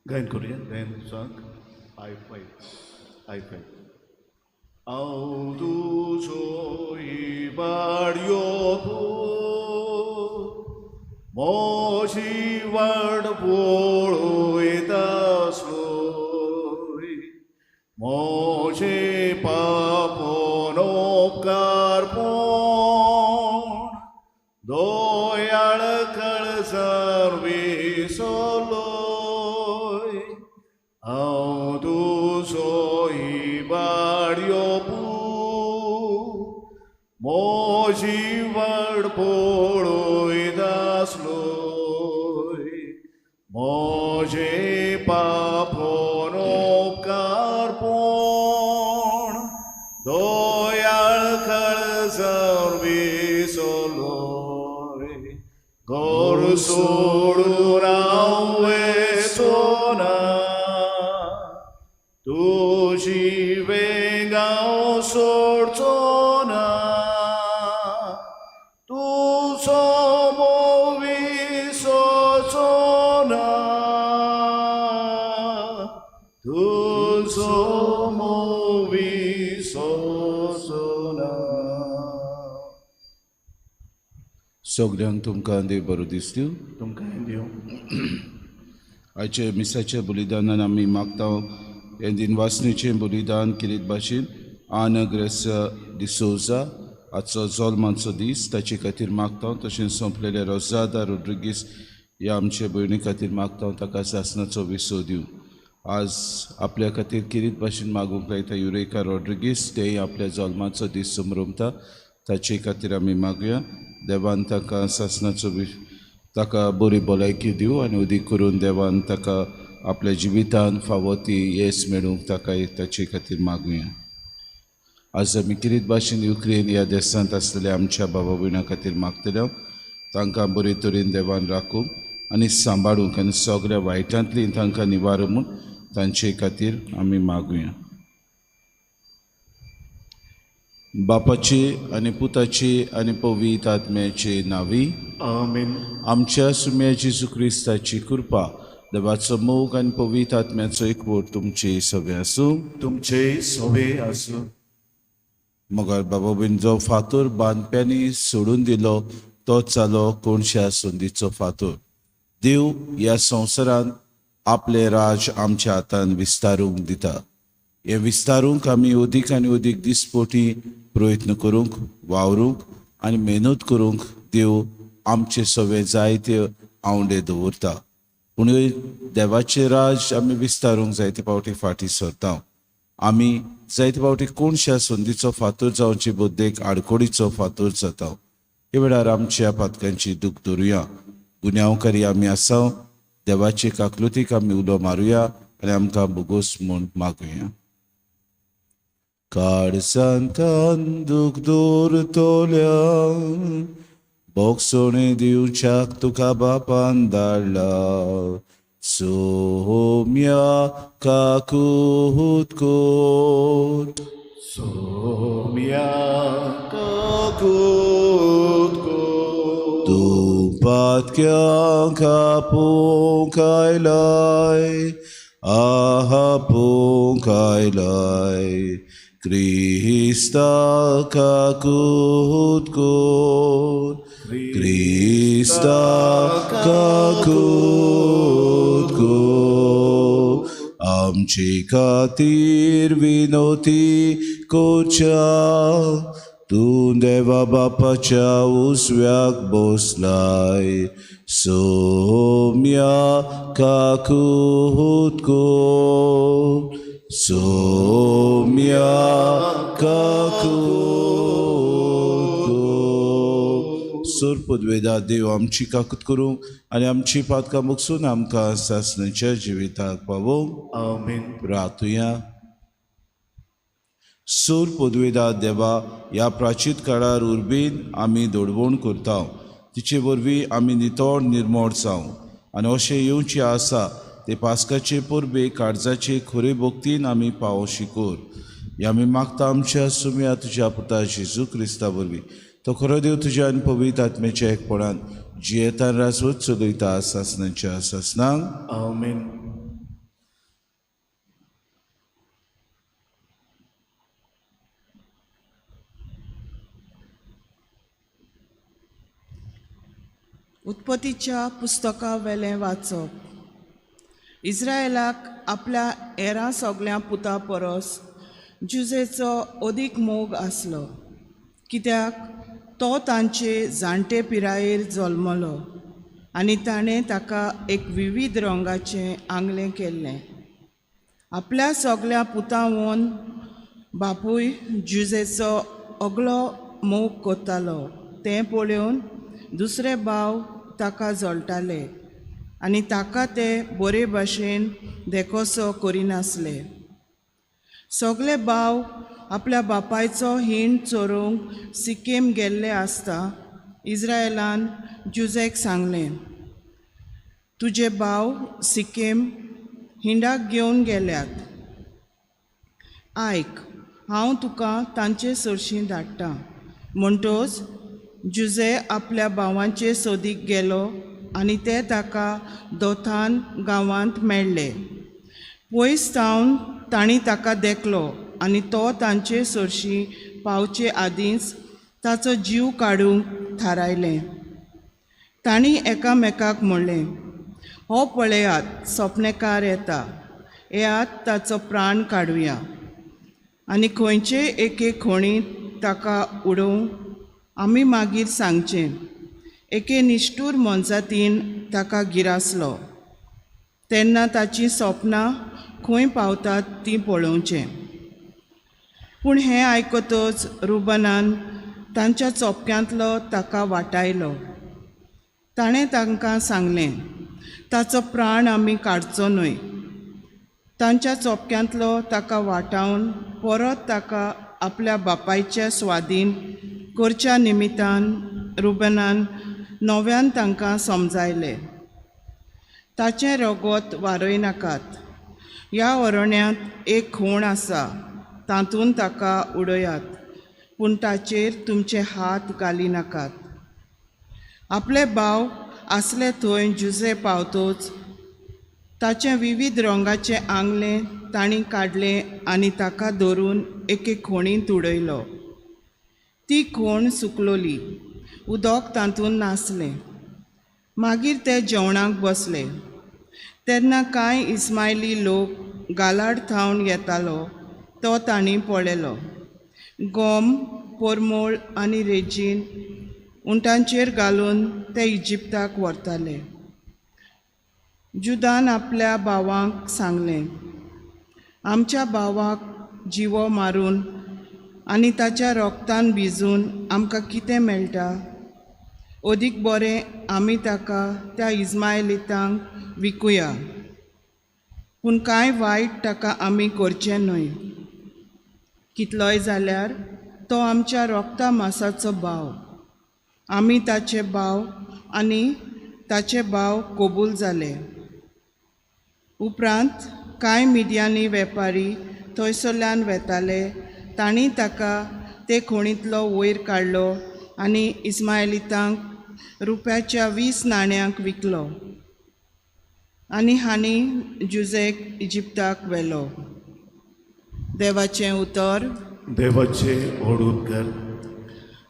गायन करूया. गायन सांग I five I five. हांव तुजो इबाडयो पूत, म्हजी वाट पळयता आसलोय, म्हजे पापोन उपकारपण दयाळ काळजार विसरलोय. हांव तुजो इबाडयो पूत, म्हजी वाट पळयता आसलोय, म्हजे पापोन उपकारपण दयाळ काळजार विसरलोय. घर सोडून हांव वचना, तुजी वेंग हांव सोडचो ना, तुजो मोग विसरचो ना, तुजो मोग विसरचो ना. सगल्यांक तुमकां देव बरो दीस दिवं. तुमकांय दिवं. आयचे मिसाचें बलिदानान आमी मागता हें दिनवासनेचें बलिदान किरीत भाशेन आना ग्रेस डिसोजा आजचो जल्माचो दीस ताचे खातीर मागता. तशेंच सोंपलेले रोजादा रोड्रिगीस ह्या आमचे भयणी खातीर मागता, ताका सासणाचो विसव दिवं. आज आपल्या खातीर किरीत भाशेन मागूंक लायता युरेका रॉड्रिगीस, तेय आपल्या जल्माचो दीस समरमता, ताचे खातीर आमी मागुया. देवान ताका सासणाचो ताका बरी भलायकी दिवं आनी उदीक करून देवान ताका आपल्या जिवितान फावो ती येस मेळूंक ताका ताचे खातीर मागुया. आज आमी किरीत भाशेन युक्रेन ह्या देशांत आसलेल्या आमच्या बाबा भयणां खातीर मागतले, तांकां बरे तरेन देवान राखूंक आनी सांबाळूंक आनी सगळ्या वायटांतली तांकां निवारूंक म्हूण तांचे खातीर आमी मागुया. बापाची आनी पुताची आनी पवित्र आत्म्याचे नांवी आमेन. आमच्या सुम्या जेजू क्रिस्ताची कृपा, देवाचो मोग आनी पवित्र आत्म्याचो एकवट तुमचे सगळे आसूं. तुमचे सगळे आसूं. मगर बाबा बीन जो फातोर बांदप्यांनी सोडून दिलो तो जालो कोणशा संदीचो फातोर. देव ह्या संवसारांत आपलें राज आमच्या हातान विस्तारूंक दिता. हें विस्तारूंक आमी अदीक आनी अदीक दिसपोटी प्रयत्न करूंक, वावरूंक आनी मेहनत करूंक देव आमचे सगळे जायते आंवडे दवरता. पूण देवाचें राज आमी विस्तारूंक जायते फावटी फाटीं सरता. आमी जायते फावटी कोणशा संदीचो फातोर जावचे बद्देक आडकोडीचो फातोर जाता. हे वेळार आमच्या पातकांची दूख धरुया. गुन्यांवकारी आमी आसा, देवाचे काकलुतीक आमी उलो मारुया आनी आमकां बोगोस म्हूण मागुया. काळजांतान दूख दवरतल्या बोगसोणे दिवच्याक तुका बापान धाडला. सोम्या काकूत कोर, सोम्या काकूत कोर, तूं पातक्यांक आपोवंक आयलाय, आपोवंक आयलाय, क्रिस्ता काकूत कोर, क्रिस्ता काकूत कोर, आमचे खातीर विनोती कोच्या तूं देवा बापाच्या उजव्याक बसलाय. सोम्या काकूत कोर, सोम्या काकूत कोर. सोर पदवेदा देव आमची काकूत करूंक आनी आमची पातकां मुकसून आमकां सासणाच्या जिविताक पावोवंक. आमेन. प्रार्थुया. सूर पदवेदा देवा, ह्या प्राचीत काळार उर्बेन आमी दडवण करता, तिचे वरवीं आमी नितळ निर्मोळ जावं आनी अशें येवचें आसा ते पास्काचे परबे काळजाचे खरे भक्तीन आमी पावोशी कर. ह्या आमी मागता आमच्या सुम्या तुज्या पुता जेजू क्रिस्ता वरवीं, तो खरो देव तुज्या आनी पवित्र आत्म्याच्या एकपणान जियेतान राजवत चलयता सासणाच्या सासणांक. आमेन. उत्पत्तीच्या पुस्तका वेलें वाचप. इस्रायलाक आपल्या हेरां सगळ्या पुता परस जुजेचो अदीक मोग आसलो, कित्याक तो तांचे जाणटे पिरायेर जल्मलो आनी ताणें ताका एक विविध रंगाचें आंगलें केल्लें. आपल्या सगळ्या पुतावन बापूय जुजेचो अगलो मोग करतालो तें पळोवन दुसरे भाव ताका जळटाले आनी ताका ते बरे भाशेन देखोसो करिनासले. सगळे भाव आपल्या बापायचो हीण चोरूंक सिक्कीम गेल्ले आसता इस्रायलान जुजेक सांगलें, तुजे भाव सिक्कीम हिंडाक घेवन गेल्यात, आयक हांव तुका तांचे सरशीं धाडटा. म्हणटोच जुजे आपल्या भावांचे सोदीक गेलो आनी ते ताका दोथान गांवांत मेळ्ळे. पयस सावन तांणी ताका देखलो आनी तो तांचे सरशीं पावचे आदींच ताचो जीव काडूंक थारायलें. तांणी एकामेकाक म्हणलें, हो पळयात सपनेकार येता, येयात ताचो प्राण काडुया आनी खंयचे एके खणींत ताका उडोवंक आमी मागीर सांगचें एके निश्ठूर मोनजातीन ताका गिरासलो, तेन्ना ताचीं सपनां खंय पावतात तीं पळोवचें. पूण हें आयकतच रुबनान तांच्या चोपक्यांतलो ताका वाटायलो. ताणें तांकां सांगलें, ताचो प्राण आमी काडचो न्हय. तांच्या चोपक्यांतलो ताका वाटावन परत ताका आपल्या बापायच्या स्वादीन करच्या निमितान रुबनान नव्यान तांकां समजायले, ताचें रगत वारयनाकात, ह्या अरण्यांत एक खूण आसा तातूंत ताका उडयात, पूण ताचेर तुमचे हात घालिनाकात. आपले भाव आसले थंय जुजे पावतोच ताचें विविध रंगाचें आंगलें तांणी काडलें आनी ताका धरून एके खोणींत उडयलो. ती खोण सुकलोली, उदक तातूंत नासलें. मागीर ते जेवणाक बसले. तेन्ना कांय इस्मायली लोक गालाड थावन येतालो तो तांणी पळयलो. गोम, परमोळ आनी रेजीन उंटांचेर घालून ते इजिप्ताक व्हरताले. जुदान आपल्या भावांक सांगलें, आमच्या भावाक जिवो मारून आनी ताच्या रोगतान भिजून आमकां कितें मेळटा? अदीक बरें आमी ताका त्या इस्मायलितांक विकुया, पूण कांय वायट ताका आमी करचें न्हय. कितलोय जाल्यार तो आमच्या रोगता मासाचो भाव. आमी ताचे भाव आनी ताचे भाव कबूल जाले. उपरांत कांय मिडियांनी वेपारी थंयसरल्यान वेताले, तांणी ताका ते खोणींतलो वयर काडलो आनी इस्मायलितांक रुपयाच्या 20 नाण्यांक विकलो आनी हांणी जुजेक इजिप्ताक व्हेलो. देवाचें उतर. देवाचे व्हड उपकार.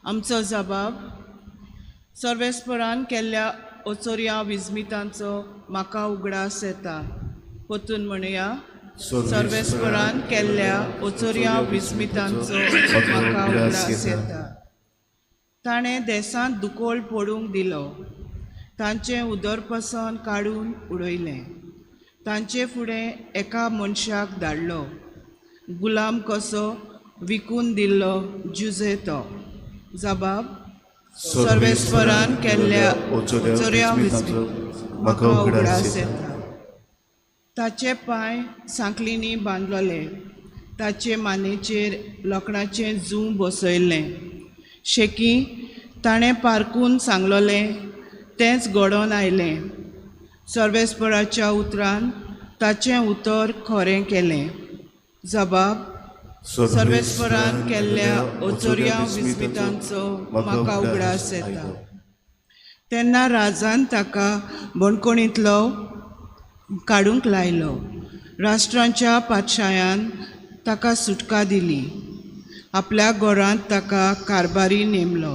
आमचो जबाब सर्वेस्परान केल्ल्या ओचोरया विस्मितांचो म्हाका उगडास येता. परतून म्हणया, सर्वेस्परान केल्ल्या ओचोरया विस्मितांचो म्हाका उगडास येता. ताणें देसांत दुकोळ पडूंक दिलो, तांचें उदरपसन काडून उडयलें, तांचे फुडें एका मनशाक धाडलो, गुलाम कसो विकून दिल्लो जुजे तो. जबाब सर्वेस्परान केल्ल्या ओचोरया म्हाका उगडास येता. ताचे पांय सांखळींनी बांदलोले, ताचे मानेचेर लोखणाचें जूं बसयल्लें. शेकी ताणें पारकून सांगलोलें तेंच घडोवन आयलें. सर्वेस्पराच्या उतरान ताचें उतर खरें केलें. जबाब सर्वेस्परान केल्ल्या ओचोरया विस्मितांचो म्हाका उगडास येता. तेन्ना राजान ताका बणकोणींतलो काडूंक लायलो. राष्ट्रांच्या पातशायान ताका सुटका दिली. आपल्या घरांत ताका कारभारी नेमलो.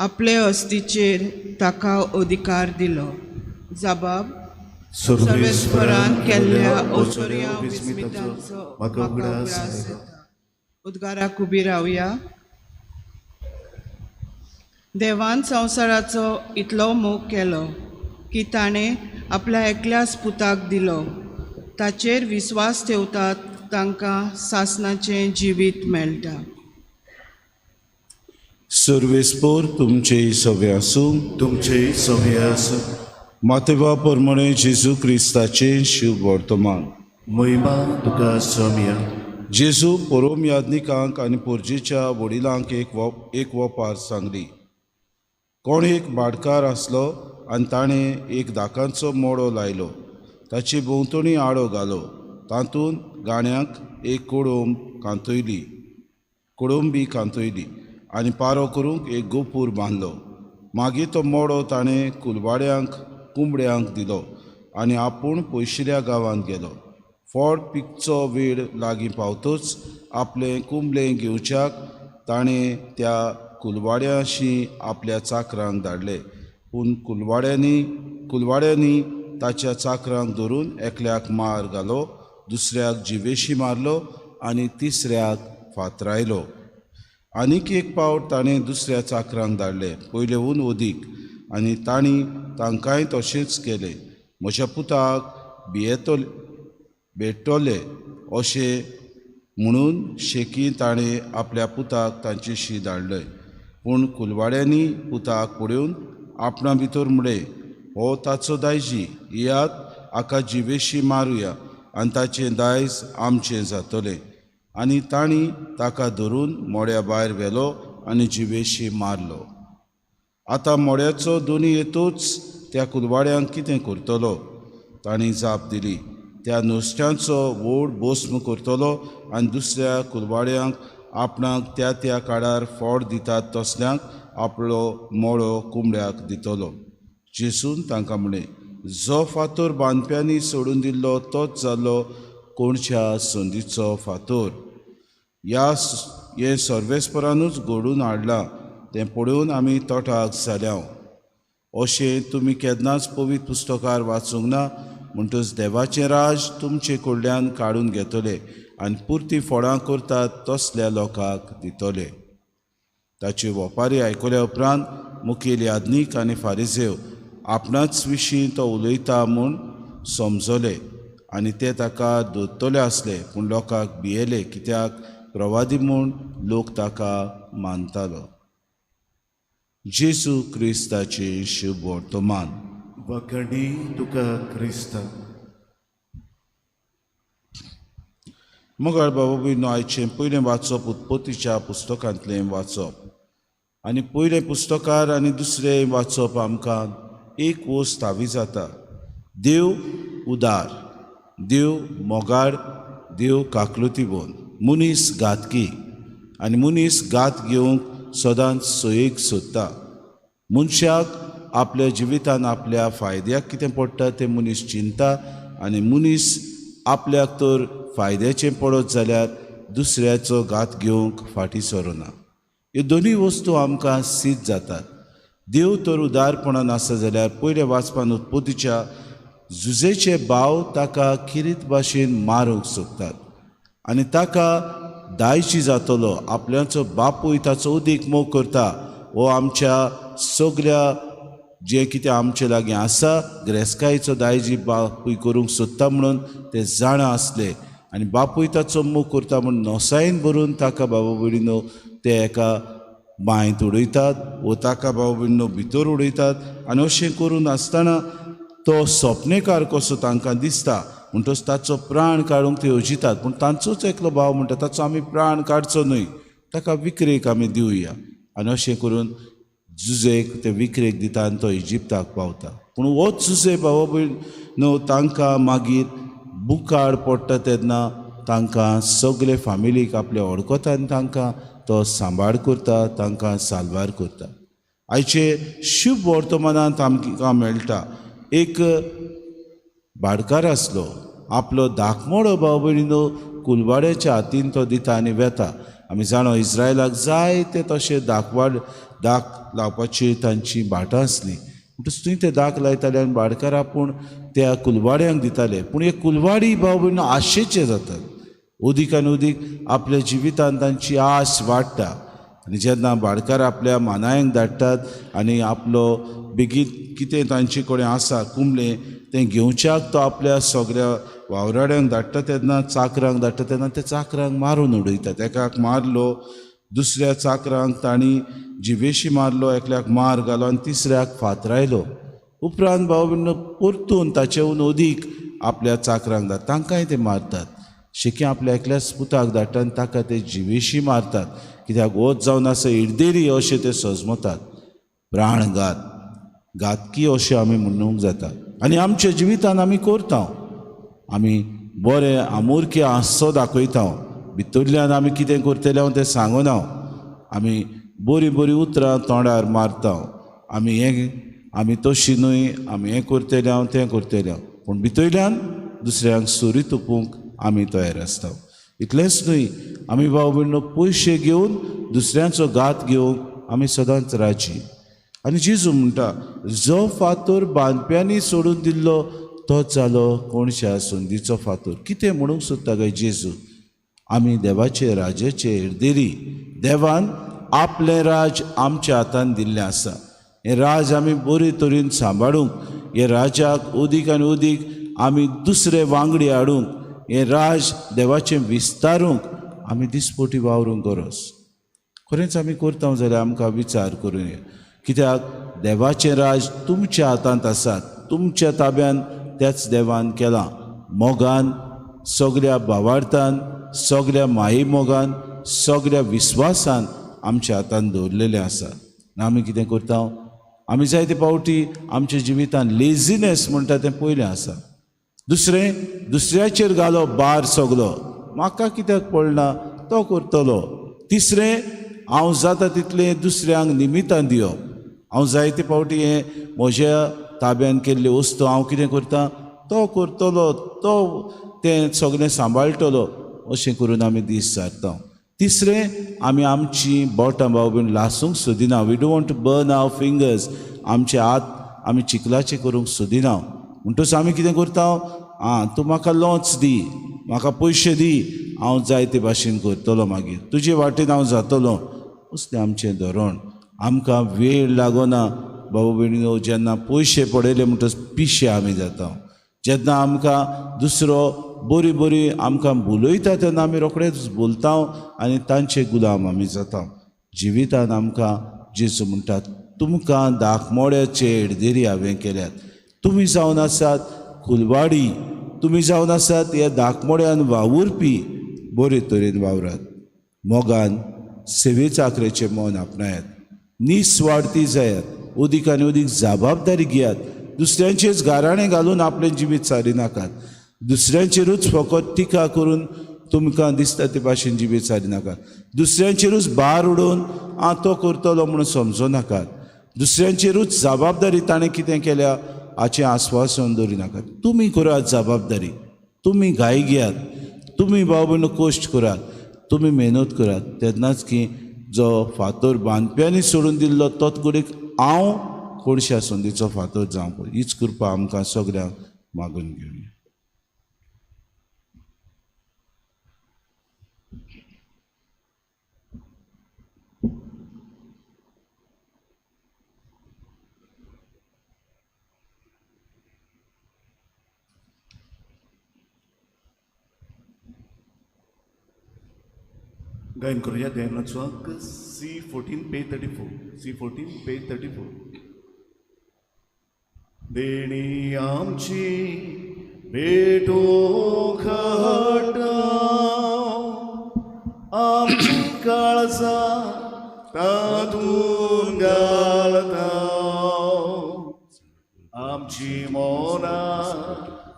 आपले अस्तीचेर ताका अधिकार दिलो. जबाब. सर्वेस्परान केल्ल्या ओचोऱ्या विस्मितांचो म्हाका उगडास आयलो. उद्गाराक उबी रावया. देवान संवसाराचो इतलो मोग केलो की ताणें आपल्या एकल्याच पुताक दिलो. ताचेर विस्वास ठेवतात तांकां सासणाचें जिवीत मेळटा. सर्वेस्पोर तुमचे सगळे आसूं. तुमचे सगळे आसूं. मातेवा परमणे जेजू क्रिस्ताचें शिव वर्तमान. महिमा तुका स्वामया. जेजू परोम याज्ञिकांक आनी पोरजेच्या वडिलांक एक वपार सांगली. कोण एक भाटकार आसलो आनी ताणें एक दाकांचो मोडो लायलो. ताचे भोंवतणी आडो घालो. तातूंत गाण्याक एक कोडंबी कांतयली आनी पारो करूंक एक गोपूर बांदलो. मागीर तो मोडो ताणें कुलवाड्यांक कुंबड्यांक दिलो आनी आपूण पयशिल्ल्या गांवांत गेलो. फळ पिकचो वेळ लागीं पावतच आपलें कुंबलें घेवच्याक ताणें त्या कुलवाड्यांशी आपल्या चाकरांक धाडले. पूण कुलवाड्यांनी ताच्या चाकरांक धरून एकल्याक मार घालो, दुसऱ्याक जिवेशी मारलो आनी तिसऱ्याक फातरायलो. आनीक एक पावट ताणें दुसऱ्या चाकरांक धाडले, पयलेहून अदीक, आनी तांणी तांकांय तशेंच केलें. म्हज्या पुताक भेटतले अशें म्हणून शेकी ताणें आपल्या पुताक तांचेशी धाडले. पूण कुलवाड्यांनी पुताक पळोवन आपणा भितर म्हळें, हो ताचो दायजी, येयात हाका जिवेशी मारुया आनी ताचें दायज आमचें जातलें. आनी तांणी ताका धरून मोड्या भायर व्हेलो आनी जिवेशी मारलो. आतां मोड्याचो दोनी येतूच त्या कुलवाड्यांक कितें करतलो? तांणी जाप दिली, त्या नुस्त्यांचो व्हड भस्म करतलो आनी दुसऱ्या कुलवाड्यांक आपणाक त्या त्या काळार फोड दितात तसल्यांक आपलो मोडो कुंबड्याक दितलो. जेसून तांकां म्हळें, जो फातोर बांदप्यांनी सोडून दिल्लो तोच जालो कोणच्या संदीचो फातोर. हें सर्वेस्परानूच घडून हाडलां, तें पळोवन आमी तोटाक जाल्या. अशें तुमी केन्नाच पवित्र पुस्तकार वाचूंक ना? म्हणटच देवाचें राज तुमचे कडल्यान काडून घेतले आनी पुरती फळां करतात तसल्या लोकांक दितले. ताची वपारी आयकल्या उपरांत मुखेल याज्ञीक आनी फारिजेव आपणाच विशीं तो उलयता म्हूण समजले आनी ते ताका धरतले आसले, पूण लोकांक भियेले, कित्याक प्रवादी म्हूण लोक ताका मानतालो. जेजू क्रिस्ताचें शुभ वर्तमान. वाखाणी तुका क्रिस्ता. मोगाळ बाबा भयणो, आयचें पयलें वाचप उत्पत्तीच्या पुस्तकांतलें वाचप आनी पयलें पुस्तकार आनी दुसरें वाचप आमकां एक वस्त थावी जाता. देव उदार, देव मोगाळ, देव काकलुतीबोन. मनीस घातकी आनी मनीस घात घेवंक सदांच सोयीक सोदता. मनशाक आपल्या जिवितान आपल्या फायद्याक कितें पडटा तें मनीस चिंता आनी मनीस आपल्याक तर फायद्याचें पडत जाल्यार दुसऱ्याचो घात घेवंक फाटीं सरना. ह्यो दोनूय वस्तू आमकां सिद्ध जातात. देव तर उदारपणान आसा जाल्यार पयल्या वाचपान उत्पत्तीच्या जुजेचे भाव ताका किरीत भाशेन मारूंक सोदतात आनी ताका दायजी जातलो आपल्याचो बापूय ताचो अदीक मोग करता. हो आमच्या सगल्या जें कितें आमचे लागीं आसा ग्रेस्कायेचो दायजी बापूय करूंक सोदता म्हणून ते जाणा आसले आनी बापूय ताचो मोग करता म्हूण नोसायेन भरून ताका बाबा भयणीनो ते एका बांयत उडयतात वो ताका बाबा भयणीनो भितर उडयतात. आनी अशें करून आसतना तो सपनेकार कसो तांकां दिसता म्हणटच ताचो प्राण काडूंक ते येवजितात. पूण तांचोच एकलो भाव म्हणटा ताचो आमी प्राण काडचो न्हय, ताका विकरेक आमी दिवया. आनी अशें करून जुजेक ते विकरेक दिता आनी तो इजिप्ताक पावता. पूण होच जुजे बाबा भयणो तांकां मागीर बुकाड पडटा तेन्ना तांकां सगळे फामिलीक आपले वळखता आनी तांकां तो सांबाळ करता, तांकां साल्वार करता. आयचे शुभ वर्तमानांत आमकां मेळटा एक भाटकार आसलो, आपलो दाखमोडो भाव भयणीनो कुलवाड्याच्या हातीन तो दिता आनी वेता. आमी जाणो इस्रायलाक जायते तशे दाक लावपाची तांची भाटां आसलीं. म्हणटच थंय ते दाक लायताले आनी भाटकार आपूण त्या कुलवाड्यांक दिताले. पूण हे कुलवाडी भाव भयणो आशेचे जातात. उदीक आनी उदीक आपल्या जिवितान तांची आस वाडटा. आनी जेन्ना भाटकार आपल्या मानायांक धाडटात आनी आपलो बेगीन कितें तांचे कडेन आसा कुंबलें तें घेवच्याक तो आपल्या सगळ्या वावराड्यांक धाडटा तेन्ना चाकरांक धाडटा तेन्ना ते चाकरांक मारून उडयतात. एकाक मारलो, दुसऱ्या चाकरांक तांणी जिवेशी मारलो, एकल्याक मार घालो आनी तिसऱ्याक फातरायलो. उपरांत भाव भयणो परतून ताचेहून अदीक आपल्या चाकरांक धाडटा, तांकांय ते मारतात. शेकी आपल्या एकल्याच पुताक धाडटा आनी ताका ते जिवेशी मारतात, कित्याक वच जावन आसा इर्देरी अशें ते सजमतात. प्राणघात, घातकी अशें आमी म्हणूंक जाता. आनी आमच्या जिवितान आमी करता, आमी बरें आमुरके हांसो दाखयता, भितरल्यान आमी कितें करतले हांव तें सांगना. आमी बरीं बरीं उतरां तोंडार मारता, आमी हें आमी तशी न्हय, आमी हें करतले हांव तें करतले हांव, पूण भितरल्यान दुसऱ्यांक सुरी तुपूंक आमी तयार आसता. इतलेंच न्हय, आमी भाव भयणो पयशे घेवन दुसऱ्यांचो घात घेवंक आमी सदांच राजी. आनी जेजू म्हणटा, जो फातोर बांदप्यांनी सोडून दिल्लो तोच जालो कोणशा संदीचो फातोर. कितें म्हणूंक सोदता काय जेजू? आमी देवाचे राजाचे एर्देरी. देवान आपलें राज आमच्या हातान दिल्लें आसा. हें राज आमी बरे तरेन सांबाळूंक, हे राजाक अदीक आनी अदीक आमी दुसरे वांगडी हाडूंक, हें राज देवाचें विस्तारूंक आमी दिसपोटी वावरूंक गरज. खरेंच आमी करता जाल्यार आमकां विचार करूं ये, कित्याक देवाचें राज तुमच्या हातांत आसा, तुमच्या ताब्यान त्याच देवान केलां. मोगान, सगळ्या भावार्थान, सगळ्या माये मोगान, सगळ्या विस्वासान आमच्या हातान दवरलेलें आसा. आमी कितें करता? आमी जायते फावटी आमच्या जिवितान लेझीनेस म्हणटा तें पयलें आसा. दुसरें, दुसऱ्याचेर घालो बार सगलो, म्हाका कित्याक पडना, तो करतलो. तिसरें, हांव जाता तितलें दुसऱ्यांक निमितां दिवप. हांव जायते फावटी हें म्हज्या ताब्यान केल्ले वस्तू हांव कितें करता, तो करतलो, तो तें सगळें सांबाळटलो, अशें करून आमी दीस सारता. तिसरें, आमी आमची बोटां भाव भयण लासूंक सोदिना. We don't want to burn our fingers. आमचे हात आमी चिखलाचे करूंक सोदिना. म्हणटच आमी कितें करता? आं, तूं म्हाका लोंच दी, म्हाका पयशे दी, हांव जाय ते भाशेन करतलो, मागीर तुजे वाटेन हांव जातलो. असलें आमचें धोरण. आमकां वेळ लागना भाव भयणीनो. जेन्ना पयशे पडयले म्हणटच पिशे आमी जाता. जेन्ना आमकां दुसरो बरी बरी आमकां बोलयता तेन्ना आमी रोखडेच बोलता आनी तांचे गुलाम आमी जाता. जिवितान आमकां जेजू म्हणटात, तुमकां दाखमोड्याचे एडदेरी हांवें केल्यात, तुमी जावन आसात कुलवाडी, तुमी जावन आसात ह्या दाखमोड्यान वावुरपी. बरे तरेन वावरात, मोगान सेवे चाकरेचें मन आपणायात, निस्वार्थी जायात, अदीक आनी अदीक जबाबदारी घेयात, दुसऱ्यांचेच गाराणें घालून आपलें जिवीत सारी नाकात, दुसऱ्यांचेरूच फकत टिका करून तुमकां दिसता ते भाशेन जिवीत सारी नाकात, दुसऱ्यांचेरूच भार उडोवन आं तो करतलो म्हणून समजो नाकात, दुसऱ्यांचेरूच जबाबदारी ताणें कितें केल्या हाचें आस्वासन दवरी नाकात. तुमी करात जबाबदारी, तुमी घाई घेयात, तुमी भाव भयणो कश्ट करात, तुमी मेहनत करात, तेन्नाच की जो फातोर बांदप्यांनी सोडून दिल्लो तोच घडीक हांव कोणशा संदीचो फातोर जावंक. हीच कृपा आमकां सगळ्यांक मागून घेवया. गायन करूया देनाचो अंक C14 page 34, C14 page 34. देणी आमची भेटो खटा, आमची काळजा तातून घालता, आमची मोना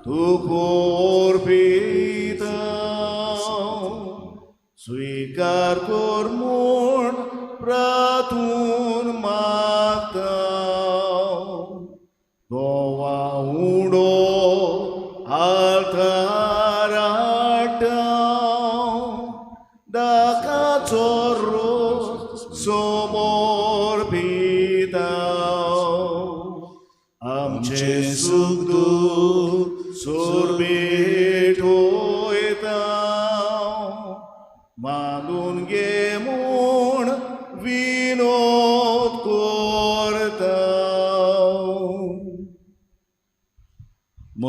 तूं कोरपिता, स्वीकार कर म्हूण प्रातून मागता, गोवा उडो आल्तार हाडटा, दाकाचो रोस समर्पिता.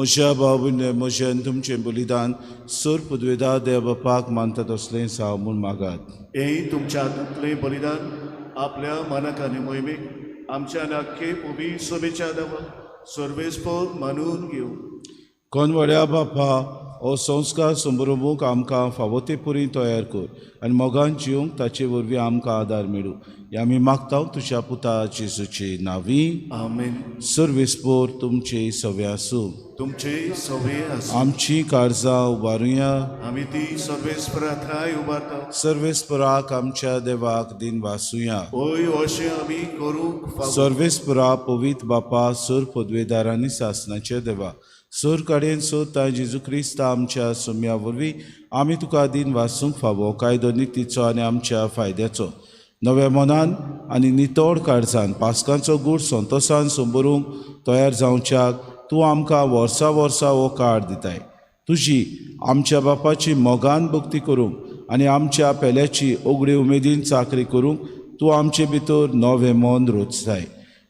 म्हज्या भाव म्हजें आनी तुमचें बलिदान सोर पुदवेदा देव बापाक मानता तसलें साव म्हूण मागात. हें तुमच्या हातांतलें बलिदान आपल्या मनाक आनी मोहिमेक आमच्या आख्खे उबी सोबेच्या देवा सर्वेस्पर मानून घेवं. कोनवड्या बापा हो संस्कार समरोवंक आमकां फावो ते पुरी तयार कर आनी मोगान जिवंक ताचे वरवीं आमकां आदार मेळूं. हे आमी मागता तुज्या पुता जेजूचे नांवी. आमेन. सर्वेस्पर तुमचे सवे आसूं. तुमचे सवे आसूं. आमची काळजां उबारुया. आमी ती सर्वेस्परा थाय उबारता. सर्वेस्पराक आमच्या देवाक दिन वासुया. हय, अशें आमी करूंक फावो. सर्वेस्परा पवित्र बापा सोर पदवेदार आनी सासनाचे देवा सोर कडेन सोदता जेजू क्रिस्ता आमच्या सोम्या वरवीं आमी तुका दिन वासूंक फावो कायदो नितीचो आनी आमच्या फायद्याचो नव्या मनान आनी नितळ काळजान पास्कांचो गूट संतोसान संबरूंक तयार जावच्याक तूं आमकां वर्सा वर्सा हो काळ दिताय. तुजी आमच्या बापाची मोगान भक्ती करूंक आनी आमच्या पेल्याची ओगडी उमेदीन चाकरी करूंक तूं आमचे भितर नवें मन रोचताय.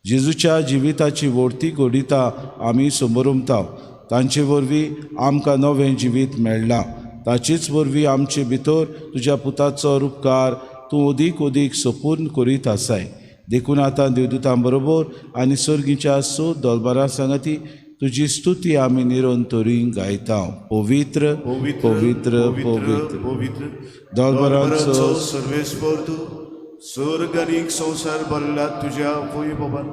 जेजूच्या जिविताची वोडती घडिता आमी समरुमता. तांचे वरवीं आमकां नवें जिवीत मेळ्ळां. ताचेच वरवीं आमचे भितर तुज्या पुताचो रुपकार तूं अदीक अदीक सपूर्ण करीत आसाय. देखून आतां देवदूतां बरोबर आनी सर्गीच्या स दलबारां सांगाती तुजी स्तुती आमी निरंतरी गायता. पवित्र पवित्र पवित्र पवित्र दलबारांचो सर्वेस्पर तूं स्वर्ग आनी संवसार भरला तुज्या वैभवान.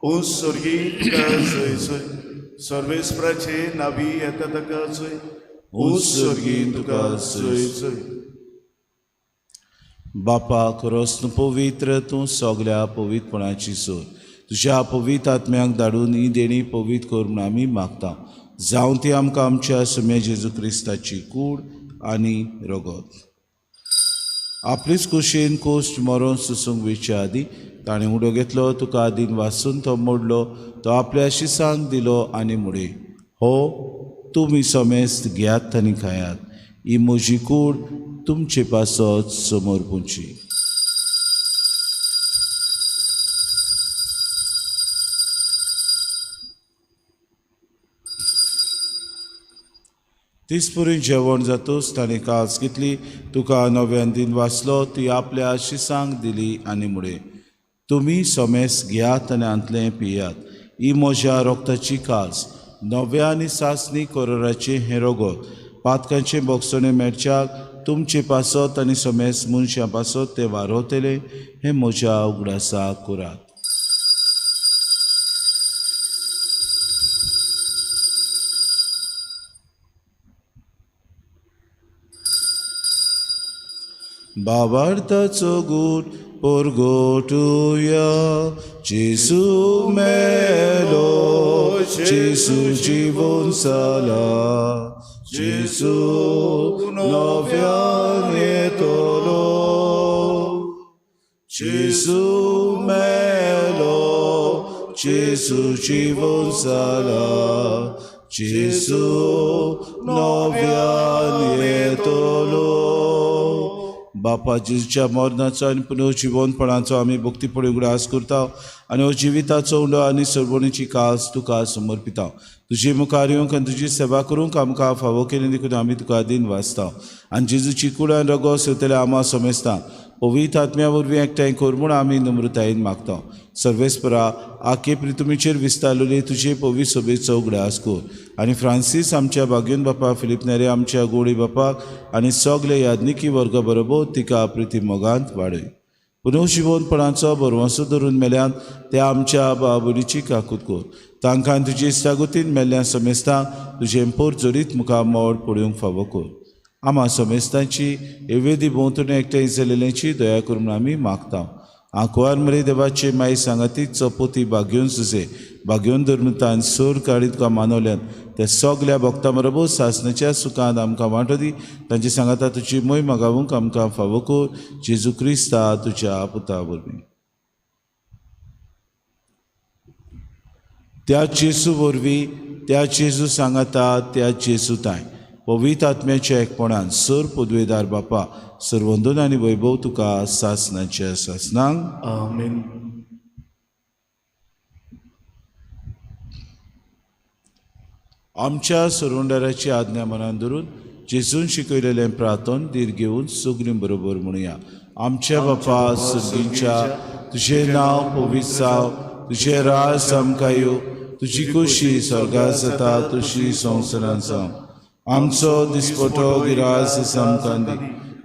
ओ स्वर्गी तुका जय जय. सर्वेस्पराचे नावी येता ताका जय. ओ स्वर्गी तुका जय जय. बापा खरोच तूं पवित्र, तूं सगल्या पवित्रपणाची सोर. तुज्या पवित्र आत्म्याक धाडून ही देणी पवित्र कर म्हूण आमी मागता. जावं ती आमकां आमच्या सुम्या जेजू क्रिस्ताची कूड आनी रगत. आपलीच कुशीन कोश्ट मरोन सुसूंक वेच्या आदीं ताणें उडो घेतलो, तुका आदीन वासून तो मोडलो, तो आपल्या शिसांक दिलो आनी मुडे हो तुमी समेस्त घेयात आनी खायात. ही म्हजी कूड तुमचे पासत समर्पूची. तीसपुरी जेवण जातूच ताणें कास घेतली, तुका नव्यान दिन वाचलो, ती आपल्या शिसांक दिली आनी मुडे तुमी समेस घेयात आनी हांतलें पियात. ही म्हज्या रोगताची कास नव्या आनी सासणी करोराचें हें रोगत पातकांचें बोगसणें मेळच्याक तुमचे पासत आनी समेस मनशां पासत तें वारोवतलें. हें म्हज्या उगडासाक करात. बाबार्थाचो गूट परगटुया. जेजू मेलो, जेजू जिवन जाला, जेजू नव्यान येतलो. जेजू मेलो, जेजू जिवन जाला, जेजू नव्यान येतलो. बापा जेजूच्या मरणाचो आनी पुनर्जिवनपणाचो आमी भक्तीपणी उगडास करता आनी हो जिविताचो उंडो आनी सरवणीची कास तुका समर्पिता. तुजे मुखार येवंक आनी तुजी सेवा करूंक आमकां फावो केली देखून आमी तुका दिन वाचता. आनी जेजूची कूड आनी रगो सेवतले आमा समेस्ता पवित्र आत्म्या वरवीं एकठांय कर म्हूण आमी नम्रतायेन मागता. सर्वेस्परा आखे प्रितुमीचेर विस्तारलेली तुजे पवित्र सोबेचो उगडास कर आनी फ्रांसीस आमच्या बागेवन बापा, फिलीप नेरे आमच्या गोडी बापाक आनी सगळे याज्ञिकी वर्गा बरोबर तिका प्रिती मोगांत वाडय. पुनर्जिवनपणाचो भरवंसो धरून मेल्यान त्या आमच्या बाबुलीची काकूत कर. तांकां तुजी इश्टागतीन मेल्ल्या समेस्तांक तुजें पोर जडीत मुखार मोड पळोवंक फावो कर. आमा समेस्तांची एवेदी भोंवतणी एकठांय जाल्ल्यांची दया कर म्हूण आमी मागता. आंकवार मरे देवाचे माई सांगाती चपोती बागेवन सुसे बागेवन धर्मतान सोर काडीत तुका मानवल्यान त्या सगल्या भक्तां बरोबर सासणाच्या सुखान आमकां वांटो दी. तांचे सांगाता तुजी मोय मागावूंक आमकां फावो कर. जेजू क्रिस्ता तुज्या पुता वरवीं. त्या जेजू वरवीं, त्या जेजू सांगाता, त्या जेजू ताय पवित्र आत्म्याच्या एकपणान सर पदवेदार बापा सर्वंदन आनी वैभव तुका सासणाच्या सासणांक. आमेन. आमच्या सरुंडाराची आज्ञा मनान धरून जेजून शिकयलेलें प्रार्थन धीर घेवन सगळीं बरोबर म्हणुया. आमच्या बापा सर्गीच्या, तुजें नांव पवित्र जावं, तुजें राज आमकां येवं, तुजी खोशी स्वर्गात जाता तशी संवसारांत जावं. आमचो दिसपटो गिरास आमकां दी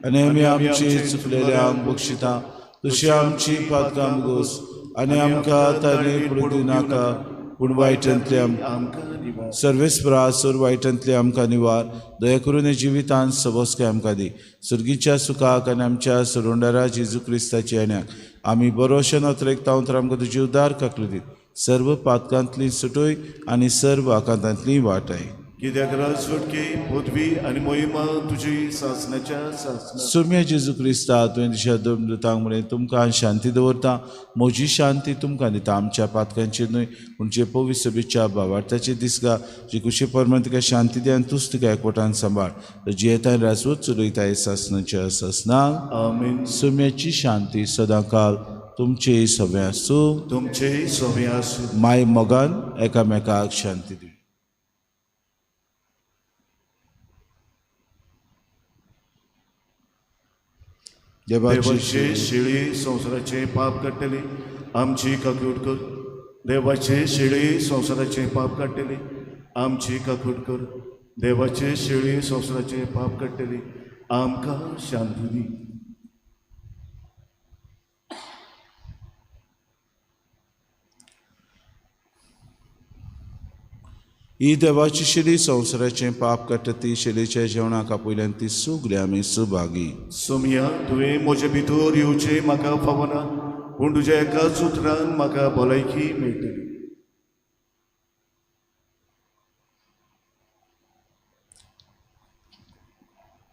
आनी आमी आमची चुकलेल्यांक बक्षिता तशी आमची पात्रां गोस आनी आमकां ताणी पडूं नाका पूण वायटांतले आमकां सर्वेस्परा सोर वायटांतले आमकां निवार. दया करून हे जिवितांत सबस्काय आमकां दी. सर्गीच्या सुखाक आनी आमच्या सरोंडारा जेजू क्रिस्ताच्या येण्याक आमी बरो अशें नोतरेक तर आमकां तुजी उदार काकली दीत. सर्व पातकांतली सुटय आनी सर्व आकांतांतली वाटाय. कित्याक राजवटकी पदवी आनी मोहिमा तुजी सासणाच्या सासणा. सुम्या जेजू क्रिस्ता, तुवें तुज्या दुतांक म्हणलें तुमकां शांती दवरता, म्हजी शांती तुमकां दिता. आमच्या पातकांचेर न्हय पूण जे पवित्र सभेच्या भावार्थाचे दिसगा जे कुशी प्रमाण तुका शांती दी आनी तूच तुका एकवटान सांबाळ. जियेता राजवट चलयताय सासणाच्या सासणाक. आमेन. सुम्याची शांती सदांकाल तुमचे सगळे आसूं. तुमचे सगळे आसूं. माय मोगान एकामेकाक शांती दी. देवाचे शिळी संवसाराचे पाप काडटली आमची काकूट कर. देवाचे शिळी संवसाराचे पाप काडटली आमची काकूट कर. देवाचे शिळी संवसाराचे पाप काडटली आमकां शांती दी. ही देवाची शिली संवसाराचें पाप काडटा ती शिलीच्या जेवणाक आपयल्यान ती सगळी आमी सुभागी. सोमया, तुवें म्हजे भितर येवचें म्हाका फावना, पूण तुज्या एकाच उतरान म्हाका भलायकी मेळटली.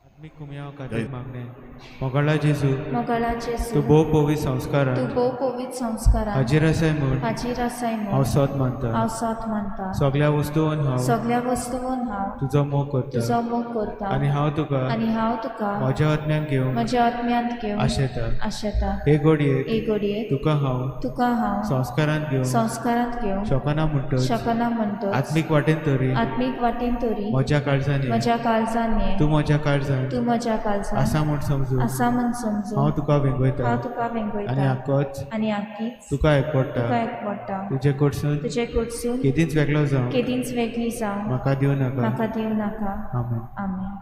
आत्मीक कुमयाव खातीर मागणें. मोगाळा जेजू, मोगाळा जेजू, तूं भोव पवित्र संस्कारान, तूं भोव पवित्र संस्कारान हाजीर आसाय म्हूण, हाजीर आसाय म्हूण हांव सोद मानता, हांव सोद मानता. सगळ्या वस्तून हांव, सगळ्या वस्तून हांव तुजो मोग करता, तुजो मोग करता आनी हांव तुका, आनी हांव तुका म्हज्या आत्म्यांत घेवन, म्हज्या आत्म्यांत घेवन आशेता, आशेता. हे घडयेक, हे घडयेक तुका हांव, तुका हांव संस्कारांत घेवन, संस्कारांत घेवन शकना म्हणटच, शकना म्हणटच आत्मीक वाटेन तरी, आत्मीक वाटेन तरी म्हज्या काळजान, म्हज्या काळजान ये, तूं म्हज्या काळजान, तूं म्हज्या काळजान आसा म्हूण समजून, आसा म्हूण समजून हांव तुका वेंगयता, हांव तुका वेंगयता आनी आकोच, आनी आकीच तुका एकवडटा, तुका एकवडटा. तुजे कडसून, तुजे कडसून केदींच वेगळो जावं, केदींच वेगळी जावं म्हाका दिवं नाका, म्हाका दिवं नाका. आमेन. आमेन.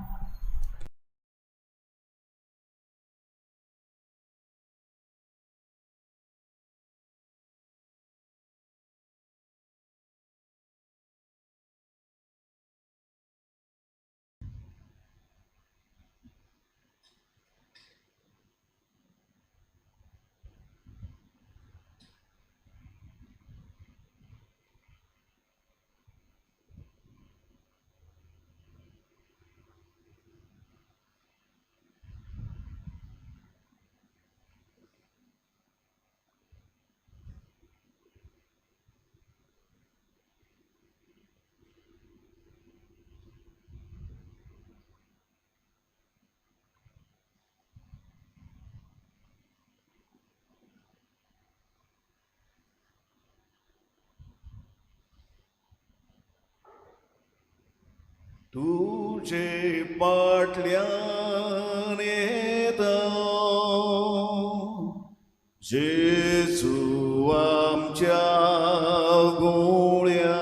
तुझे पाटल्यान येता जेजू आमच्या गुळ्या,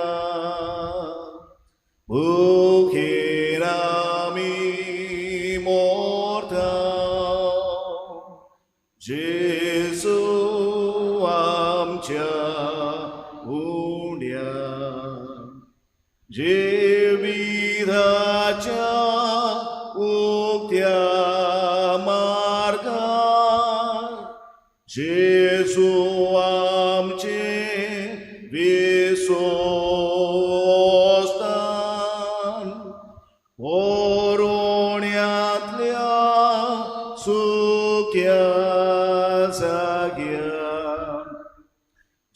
भुकेर आमी मोरता जेजू आमच्या उंड्या. जिविताच्या उक्त्या मार्गार जेजू आमचे विसोस्तान, ओरोण्यातल्या सुक्या जाग्यार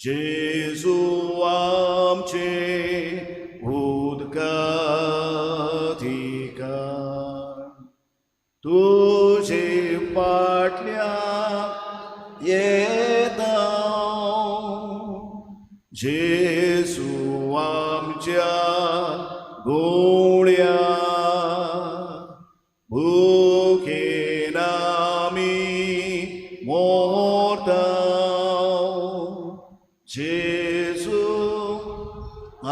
जेजू आमचे उदका ठिकाण. तुझे पाटल्या येता जेजू आमच्या गुण्या भुकेन आमी मोरता जेजू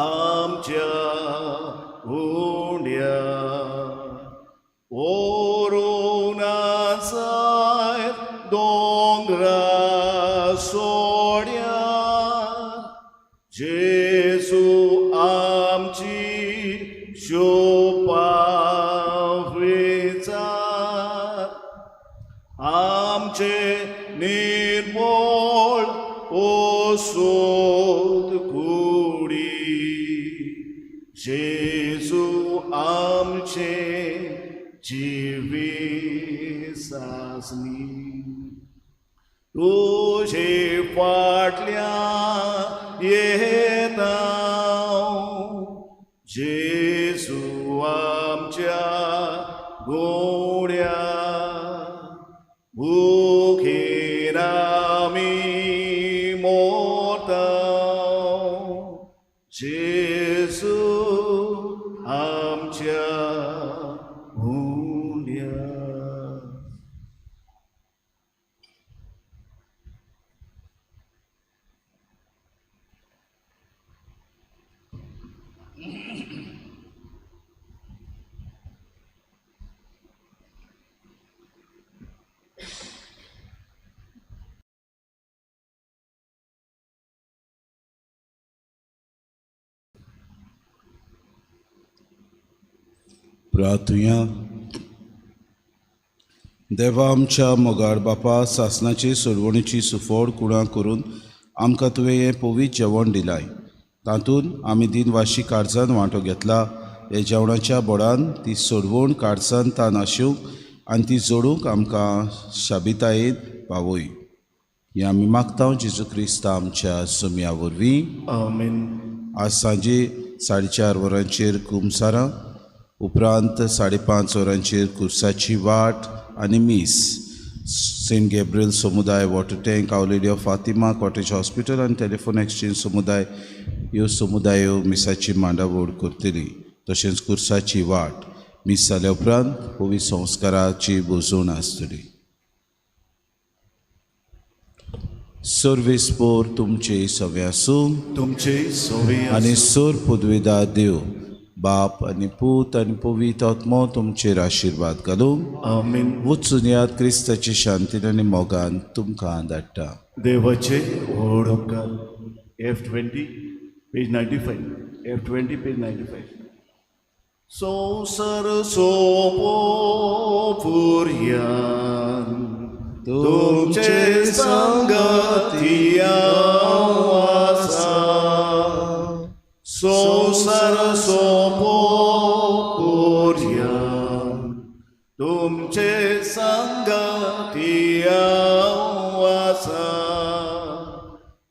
आमच्या उंड्या ओरोना जायत दोंगरा सोड्या जेजू आमची शोपाविचार आमचे निर्मोळ ओसोद कुडी जेजू आमचे जिवी सासनी तुझे फाटल्या येता जेजू आमच्या गोड्या भुकेन आमी मोरता जेजू आमच्या उंड्या. प्रार्थुया. देवा आमच्या मोगाळ बापा, सासणाची सोडवणीची सुफळ कुणां करून आमकां तुवें हें पवित्र जेवण दिलाय, तातूंत आमी दिनवाशी काळजान वांटो घेतला. हे जेवणाच्या बोडान ती सोडवण काळजान तान आसूंक आनी ती जोडूंक आमकां शाबितायेन पावय. हें आमी मागता जेजू क्रिस्ता आमच्या सुमया वरवीं. आमेन. आज सांजे 4:30 वरांचेर कुमसारां, उपरांत 5:30 वरांचेर कुर्साची वाट आनी मीस. सेंट गॅब्रियल समुदाय, water tank, Our Lady of Fatima, cottage hospital आनी टेलिफोन एक्सचेंज समुदाय ह्यो समुदायो मिसाची मांडावळ करतली. तशेंच कुर्साची वाट मीस जाल्या उपरांत पवित्र संस्काराची भोजवण आसतली. सर्वेस पोर तुमचे सवे आसूं, तुमचे सवे आनी सोर पदवेदार देव बाप आनी पूत आनी पवित्र आत्मो तुमचेर आशिर्वाद घालूं. आमेन. वचून याद क्रिस्ताची शांतीन आनी मोगान तुमकां धाडटा. देवाचे व्हड उपकार. F20 page 95. F20 page 95. संवसार सोंपो पुरयान तुमचे संगती आसा, संवसार सोंपो पुरयान तुमचे संगती आसा.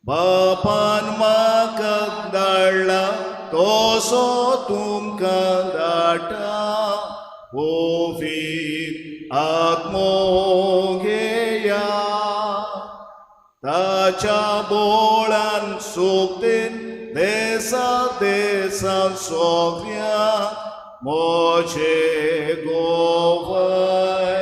बापान म्हाका धाडला तसो तुमकां धाडटा, पवित्र आत्मो घेया, ताच्या बोळान सोगतेन देसा देसा सगळ्या म्हजे गोवाय.